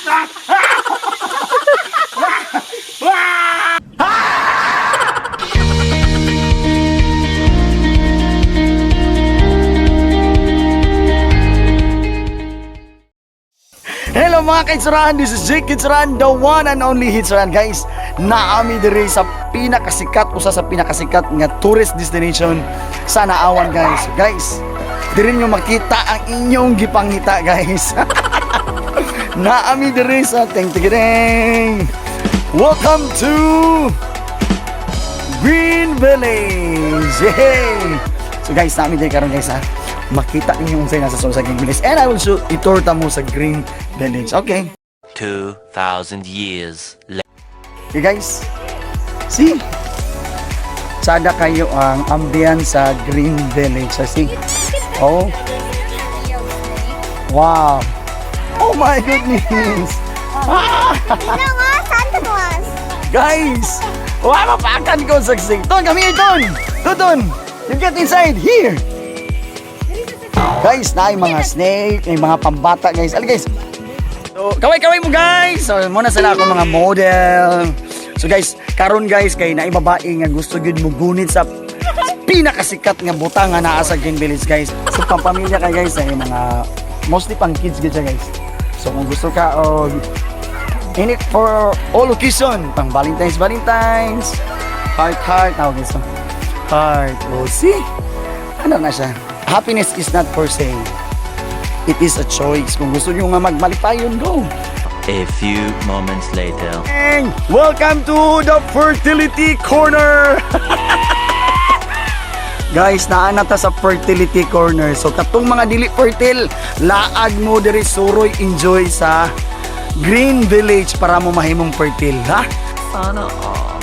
Hello mga kaitsuran, this is Jake Kitsuran, the one and only Hitsuran. Guys, naami diri sa pinakasikat, usa sa pinakasikat nga tourist destination sa Naawan, guys. Guys, diri nyo makita ang inyong gipangita, guys. Naami diri sa ting ting ting. Welcome to Green Village. Yay! So guys, naami diri karon, guys, ha. Makita ninyo unsay nasa sa Green Village and I will show i-tour ta mo sa Green Village. Okay. 2,000 years later. Okay guys. See? Sada kayo ang ambience sa Green Village. So, see? Oh. Wow. Oh my goodness. Ah! Ano nga, Santa Claus. Guys! Wow, mapakan ko sa sagsig. Ton, come here, Ton! Ton, Ton! You get inside, here! Guys, na mga snake, may mga pambata, guys. Ali, guys. So, kaway-kaway mo, guys! So, muna sila ako mga model. So, guys, karon guys, kay na babae nga gusto gyud mo gunit sa pinakasikat nga butang nga naa sa Green Village, guys. So, pampamilya kay guys, ay mga mostly pang kids gyud siya, guys. So, kung gusto ka og in it for all occasion, pang Valentine's, Valentine's, heart, heart, tawag guys. Heart, oh, see? Ano na siya? Happiness is not for sale. It is a choice. Kung gusto nyo nga magmalipayon, go! A few moments later. And welcome to the Fertility Corner! Guys, naa na ta sa Fertility Corner. So katong mga dili fertile, laag mo diri, suroy, enjoy sa Green Village para mo mahimong fertile, ha? Sana all.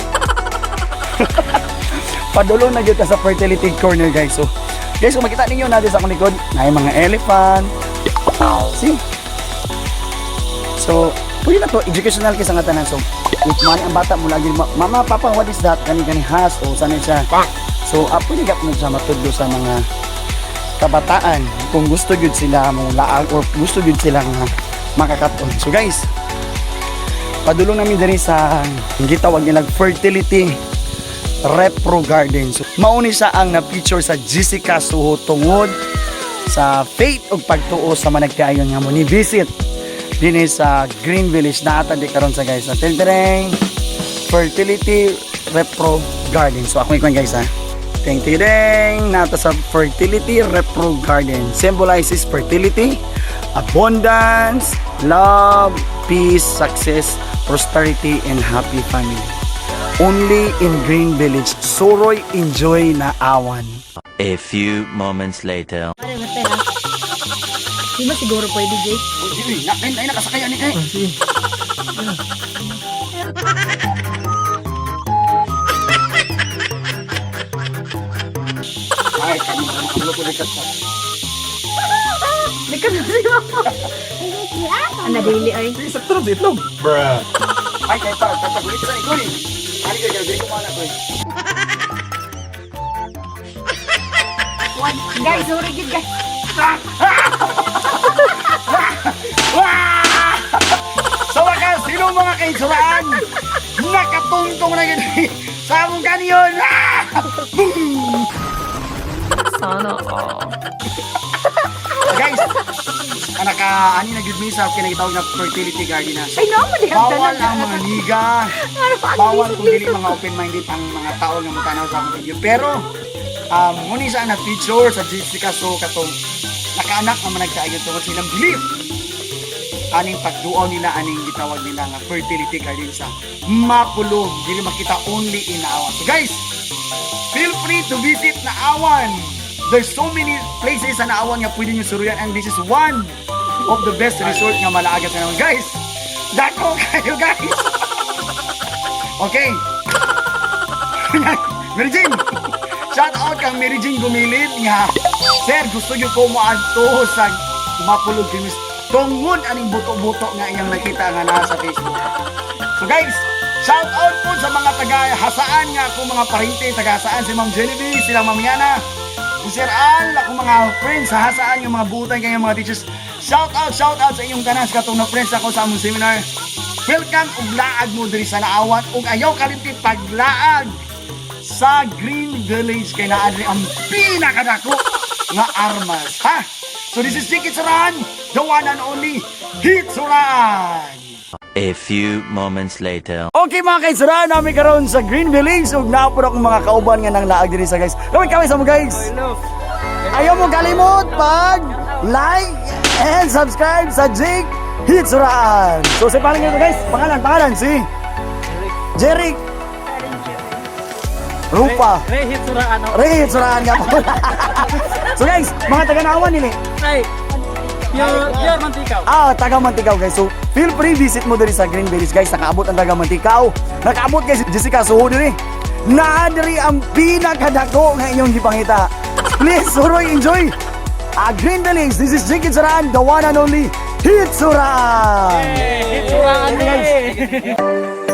Padulo na gyud ta sa Fertility Corner, guys. So, guys, kung makita ninyo natin sa akong likod, na mga elephant. See? So, pwede na to, educational kay sa nga tanan. So, if man ang bata mo lagi, "Mama, Papa, what is that?" Kani kani has o sana siya. So, pwede gapon siya matudlo sa mga kabataan kung gusto gyud sila mo laag or gusto gyud sila nga makakaton. So guys, padulong namin diri sa gitawag nilang Fertility Repro Garden. So, mauni siya ang na-feature sa Jessica Soho tungod sa faith ug pagtuo sa managkaayon nga mo ni visit dinhi sa Green Village na di karon sa guys. Sa Tiltereng Fertility Repro Garden. So ako ikaw, guys, ha. Ting ting ding nata sa Fertility Repro Garden. Symbolizes fertility, abundance, love, peace, success, prosperity, and happy family. Only in Green Village. Suroy, enjoy Naawan. A few moments later. Pare, mate ha. Di ba siguro pwede, Jake? Uy, ay, ay, nakasakay ani kay. Ay, kami kami ko likat sa. Nagkano si Mama. Ang nadili ay. Ay, kay pa, tatagulit sa ikoy. Ani kay kay ko mana koy. Guys, sorry gid guys. Sa wakas, sino mga kaitsuraan? Nakatungtong na gid sa among kanyon. Ah! Boom! Sana all. Guys, naka ani na gid mi sa kinagitawag na fertility garden na. Ay, no, mali ang Bawal tanan. ang mga niga. Ano pa ang Bawal kung dili lisod-lisod? mga open-minded ang mga tao nga mutanaw sa akong video. Pero muni siya na feature sa Jessica So katong nakaanak ang managkaayon tungod sa ilang belief aning pagduaw nila aning gitawag nila nga fertility garden sa Mapulog, dili makita only in Naawan. So guys, feel free to visit Naawan. There's so many places sa Naawan nga pwede nyo suruyan and this is one of the best resort nga malaagat sa Naawan, guys. Dako kayo, guys. Okay. Mary Jane! Shout out kang Mary Jane Gumilid nga, "Sir, gusto nyo ko moadto sa Mapulog Games tungod aning buto-buto nga iyang nakita nga naa sa Facebook." So guys, shout out po sa mga taga Jasaan nga akong mga parente, taga Jasaan si Ma'am Genevieve, sila Ma'am Yana, si Sir Al, akong mga friends sa Jasaan, yung mga butan kayong mga teachers. Shout out, shout out sa inyong tanan sa katong na friends ako sa among seminar. Welcome ug laag mo diri sa Naawan ug ayaw kalimti paglaag sa Green Village kay naa diri ang pinakadako nga armas, ha? So this is Jake Hitsuran, the one and only Hitsuran. A few moments later. Okay, mga kaitsuran, namin karon sa Green Village ug naa pod akong mga kauban nga nang laag diri sa guys. Kaway kaway sa mo, guys. Ayaw mo kalimot pag like and subscribe sa Jake Hitsuran. So sa pangalan nito, guys, pangalan, pangalan si Jeric Rupa. Ray Hitsuraan ako. Ray Hitsuran nga po. So guys, mga taga-Naawan nini. Ay, pure, pure Manticao. Ah, taga Manticao, guys. So, feel free visit mo diri sa Green Village, guys. Nakaabot ang taga Manticao. Nakaabot, guys, Jessica Suho diri. Naa diri ang pinakadako nga inyong gipangita. Please, suroy, enjoy. Ah, Green Village, this is Jake Hitsuran, the one and only Hitsuran. Hitsuraan eh.